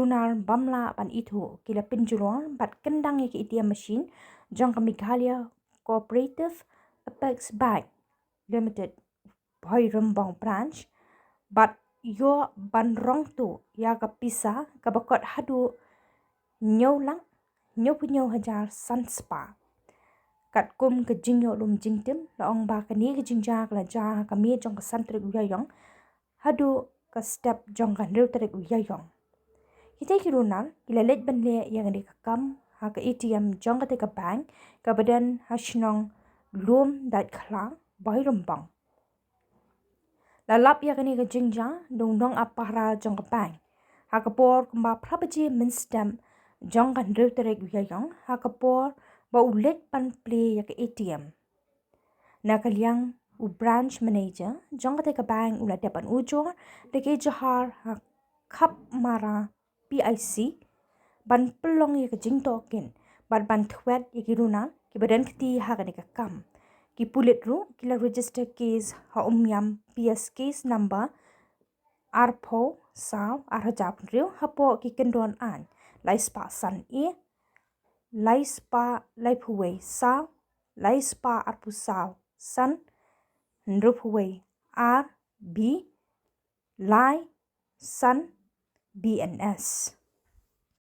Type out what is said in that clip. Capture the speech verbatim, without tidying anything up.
runar bym lah ban ithuh ki la pynjulor bad kyndang ïa ka A T M machine jong ka Meghalaya Cooperative Apex Bank Limited Bhoirymbong Branch bad ïoh ban rong tuh ïa ka pisa kaba kot haduh hynñiew lak hynñiewphew hynñiew hajar san spah. Katkum ka jingïoh lum jingtim la ong ba kane ka jingjia ka la jia ha ka miet jong ka san tarik u Ïaïong haduh ka step jong ka hynriew tarik u Ïaïong. Kita ki runar ki la leit ban leh ïa kane ka kam ha ka A T M jong kata ka bank kaba don ha shnong Lum Daitkhla, Bhoirymbong. La lap ïa kane ka jingjia da u nongap pahara jong ka bank ha ka por kumba phra baje mynstep jong ka hynriew tarik u Ïaïong ha ka por ba u leit ban plie ïa ka A T M. Na ka liang u branch manager jong kata ka bank u la dep ban ujor da ka ejahar ha Khapmara P I C ban pynlong ïa ka jingtohkit bad ban thwet ïa ki runar kiba don kti ha kane ka kam. Ki pulit ruh ki la register case ha Umiam P S case number arphew saw ar hajar phew hapoh ki kyndon aiñ lai spah san A, lai spah laiphew wei saw, lai spah arphew saw san, hynriewphew wei ar B, lai san B N S.